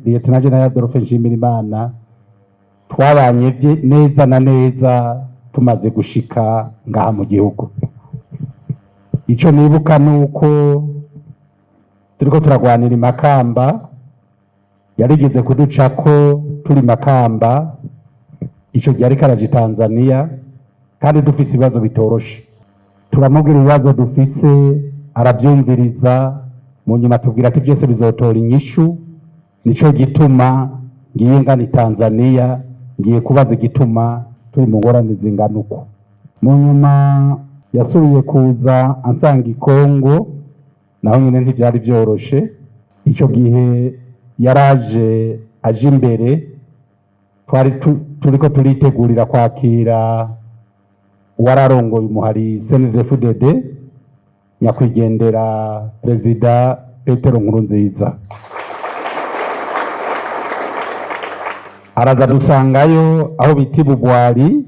Lieutenant General Adolphe Nshimirimana twabanye neza na neza tumaze gushika ngaha mu gihugu. Ico nibuka nuko turiko turagwanira Imakamba, yarigeze kuducako turi Makamba. Ico gihe ariko araja i Tanzania, kandi dufise ibibazo bitoroshe. Turamubwira ibibazo dufise, aravyumviriza. Mu nyuma tubwira ati: "Vyose bizotora inyishu. Nico gituma ngiye ngana i Tanzania, ngiye kubaza igituma turi mu ngorane zingana uko." Mu nyuma yasubiye kuza ansanga i Kongo, naho nyine ntivyari vyoroshe. Ico gihe yaraje aje imbere, twari turiko turitegurira kwakira uwararongoye umuhari CNDD-FDD, nyakwigendera Perezida Petero Nkurunziza. Araza dusangayo aho bita Ibugwari,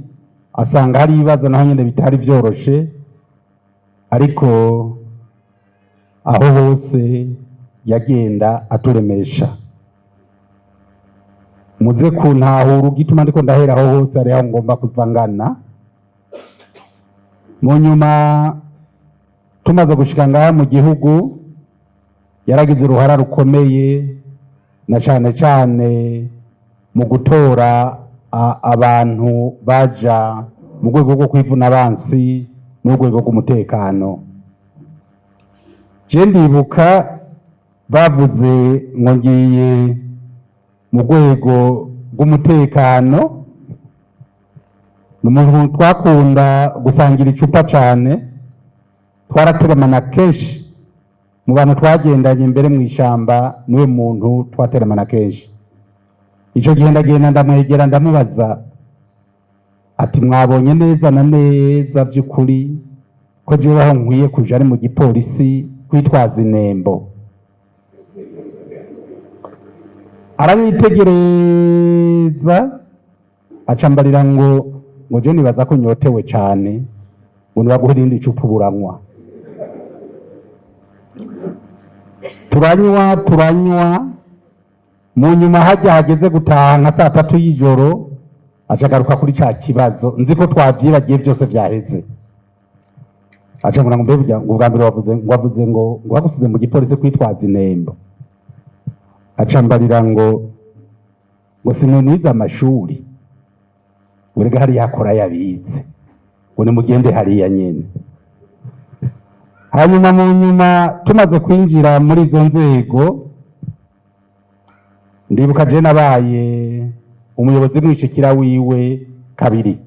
asanga hari ibibazo naho nyine bitari vyoroshe. Ariko aho hose yagenda aturemesha. Muze kuntahura igituma ndiko ndahera aho hose, ari aho ngomba kuva ngana. Mu nyuma tumaze gushika ngaha mu gihugu, yaragize uruhara rukomeye, na cane cane mu gutora abantu baja mu rwego rwo kwivuna abansi n'urwego rw'umutekano. Je ndibuka bavuze ngo ngiye mu rwego rw'umutekano. Ni umuntu twakunda gusangira icupa cane, twarateramana kenshi. Mu bantu twagendanye mbere mu ishamba, niwe muntu twateramana kenshi. Ico gihe ndagenda ndamwegera, ndamubaza ati: "Mwabonye neza na neza vy'ukuri ko jewe aho nkwiye kuja ari mu gipolisi kwitwaza inembo?" Aranyitegereza, acambarira ngo je nibaza ko nyotewe cane, ngo nibaguhe irindi cupa buranywa. Turanywa, turanywa. Mu nyuma hajya hageze gutaha nka saa 3 y'ijoro, aca agaruka kuri ca kibazo. Nzi ko twavyibagiye, vyose vyaheze. Aca ngo mbe burya ngo ubwa mbere wavuze ngo, wavuze ngo bagusize mu gipolisi kwitwaza inembo. Aca ambarira ngo simwe mwize amashuri, ngo rega hariya hakora yabize, ngo nimugende hariya nyene. Hanyuma mu nyuma tumaze kwinjira muri izo nzego, ndibuka je nabaye umuyobozi mwishikira wiwe kabiri.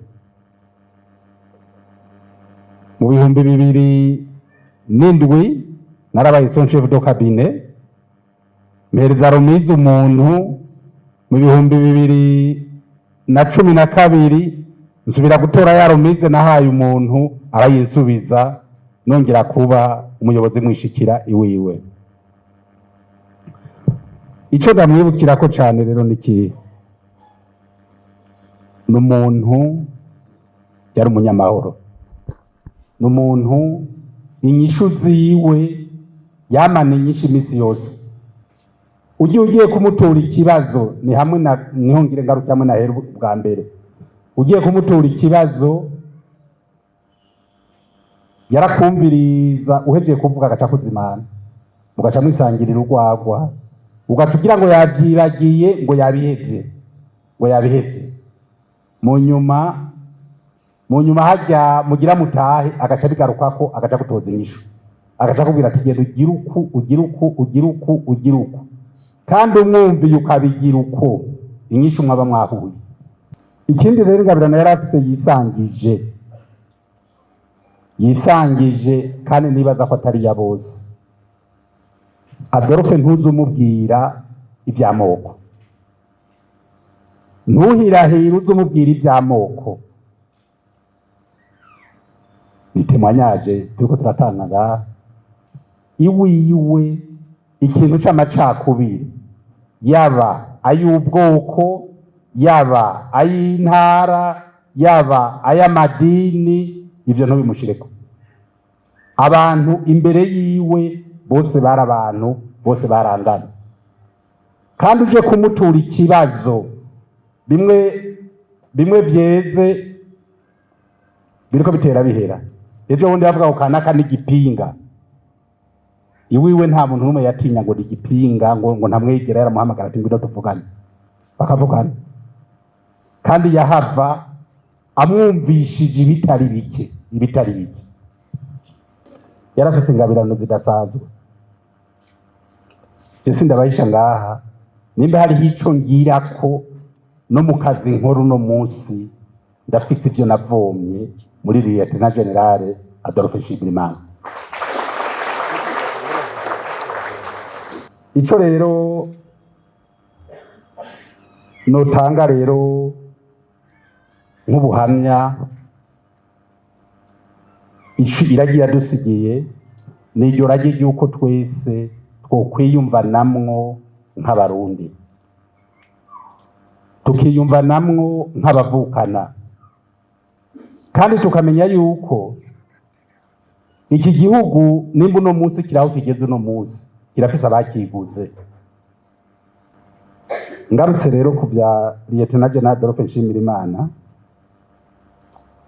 Mu 2007 narabaye son chef de cabinet, mpereza remise umuntu. Mu 2012 nsubira gutora ya remise nahaye umuntu, arayinsubiza, nongera kuba umuyobozi mwishikira iwiwe. Ico ndamwibukirako cane rero ni ikihe? Ni umuntu yari umunyamahoro, ni umuntu inyishu ziwe yamana inyishu imisi yose. Ugiye kumutura ikibazo, ni hamwe na niho ngire ngaruke hamwe na hera bwa mbere. Ugiye kumutura ikibazo, yarakumviriza. Uhejeje kuvuga, agaca kuzimana, mugaca mwisangirira urwagwa, ugaca ugira ngo yavyibagiye, ngo yabihevye, ngo yabihevye. Mu nyuma harya mugira mutahe, agaca bigarukako, agaca gutoza inyishu, agaca akubwira ati: "Genda ugire uku, ugire uku, ugire uku, ugire uku." Kandi umwumviye ukabigira uko, inyishu mwaba mwahuye. Ikindi rero, ingabirano yari afise yisangije, yisangije, kandi nibaza ko atari ya bose. Adolphe ntuzumubwira ivy'amoko, ntuhirahire uzumubwira ivy'amoko. Ni témoignage turiko turatanga ngaha. Iwiwe ikintu c'amacakubiri, yaba ay'ubwoko, yaba ay'intara, yaba ay'amadini, ivyo ntubimushireko. Abantu imbere yiwe bose bari abantu, bose barangana. Kandi uje kumutura ikibazo, bimwe bimwe vyeze biriko bitera bihera. Ejo bundi bavuga ngo kanaka n'igipinga, iwiwe nta muntu n'umwe yatinya ngo ni igipinga, ngo ntamwegera. Yaramuhamagara ati: "Ngwino tuvugane", bakavugana, kandi yahava amwumvishije ibitari bike, ibitari bike. Yarafise ingabirano zidasanzwe. Je sindabahisha ngaha, nimba hariho ico ngirako no mu kazi nkora uno munsi, ndafise ivyo navomye muri Lieutenant Général Adolphe Nshimirimana. Ico rero notanga rero nk'ubuhamya, ico iragiye yadusigiye ni iryo rage ry'uko twese twokwiyumvanamwo nk'Abarundi, tukiyumvanamwo nk'abavukana, kandi tukamenya yuko iki gihugu nimba uno munsi kiraho kigeze uno munsi, kirafise abakiguze. Ngarutse rero ku vya Lieutenant General Adolphe Nshimirimana,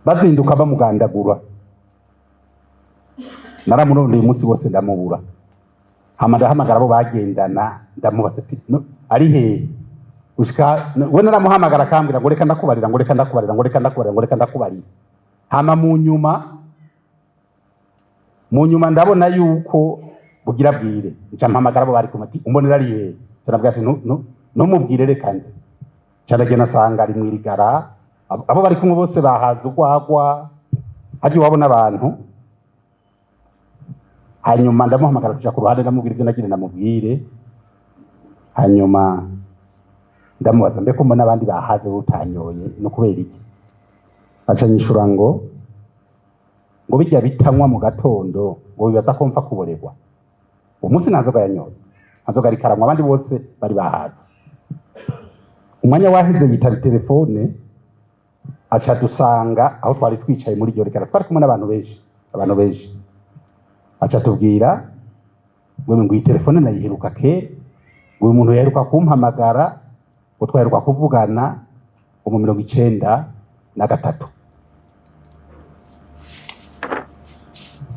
bazinduka bamugandagura, naramurondeye umunsi wose ndamubura. Hama ndahamagara abo bagendana, ndamubaza ati: "No, ari hehe?" Gushika we naramuhamagara akambwira ngo: "Reka ndakubarira", ngo: "Reka ndakubarira", ngo: "Reka ndakubarira", ngo: "Reka ndakubarira". Hama mu nyuma ndabona yuko bugira bwire, nca mpamagara abo bari kumwe ati: "Umbonera ari hehe?" Nca ndabwira ati: "Ntumubwire, reka nze." Nca ndagenda, nsanga ari mw'irigara, abo bari kumwe bose bahaze urwagwa, hagiye iwabo n'abantu. Hanyuma ndamuhamagara, tuja ku ruhande, ndamubwira ivyo nagira ndamubwire. Hanyuma ndamubaza: "Mbeko mbona abandi bahaze, wowe utanyoye, no kubera iki?" Aca nyishura ngo bijya bitanywa mu gatondo, ngo bibaza ko mfa kuborerwa. Uwo munsi nta nzoga yanyoye, nta nzoga ariko aranywa, abandi bose bari bahaze. Umwanya waheze yitaba telefone, aca dusanga aho twari twicaye muri iryo rigara, twari kumwe n'abantu benshi, abantu benshi. Aca tubwira ngo iyi telefone nayiheruka kera, ngo uyu muntu yaheruka kumpamagara, ngo twaheruka kuvugana ngo mu 93.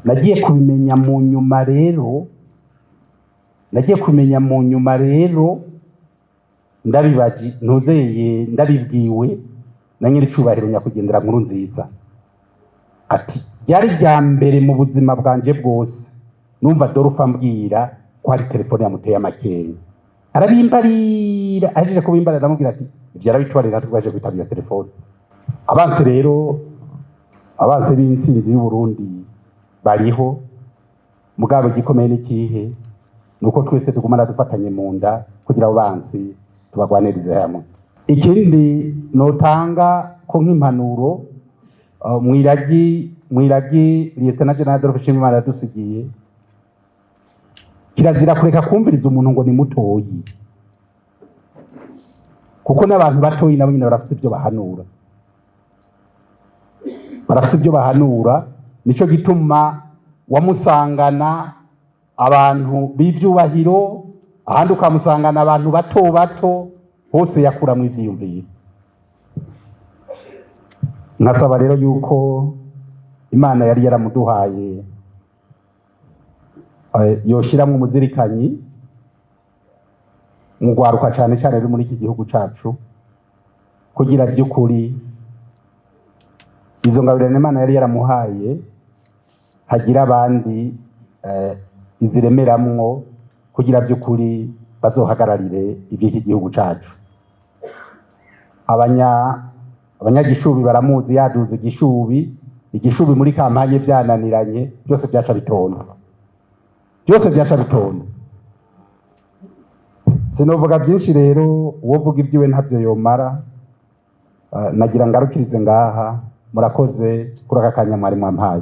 Nagiye kubimenya mu nyuma rero, nagiye kumenya mu nyuma rero, ndabibaji ntuzeye, ndabibwiwe na nyiricubahiro nyakwigendera Nkuru Nziza, ati: "Ryari rya mbere mu buzima bwanje bwose numva Adolphe ambwira ko hari telefone yamuteye amakenga." Arabimbarira, ahejeje kubimbarira ndamubwira ati: "Ivyo yarabitwarira, twaje kwitaba iyo telefone." Abansi rero, abansi b'intsinzi y'u Burundi bariho, mugabo igikomeye n'ikihe? Nuko twese tugumana dufatanye mu nda kugira abo bansi tubagwanirize hamwe. Ikindi notanga ko nk'impanuro, mwiragi Lieutenant General Adolphe Nshimirimana yadusigiye, kirazira kureka kumviriza umuntu ngo ni mutoyi, kuko n'abantu batoyi nabo nyine barafise ibyo bahanura, barafise ibyo bahanura. Nico gituma wamusangana abantu b'ivyubahiro, ahandi ukamusangana abantu bato bato, hose yakuramwo ivyiyumviro. Nkasaba rero yuko Imana yari yaramuduhaye yoshiramwo umuzirikanyi mu rwaruka, cane cane ruri muri iki gihugu cacu, kugira vy'ukuri izo ngabirano Imana yari yaramuhaye hagira abandi iziremeramwo, kugira vy'ukuri bazohagararire ivy'iki gihugu cacu. Abanyagishubi baramuzi, yaduze igishubi, igishubi muri kampanye vyananiranye, byose vyaca bitonda, byose vyaca bitonda. Sinovuga byinshi rero, uwovuga ibyiwe ntavyo yomara. Nagira ngarukirize ngaha. Murakoze kuri aka kanya mwari mwampaye.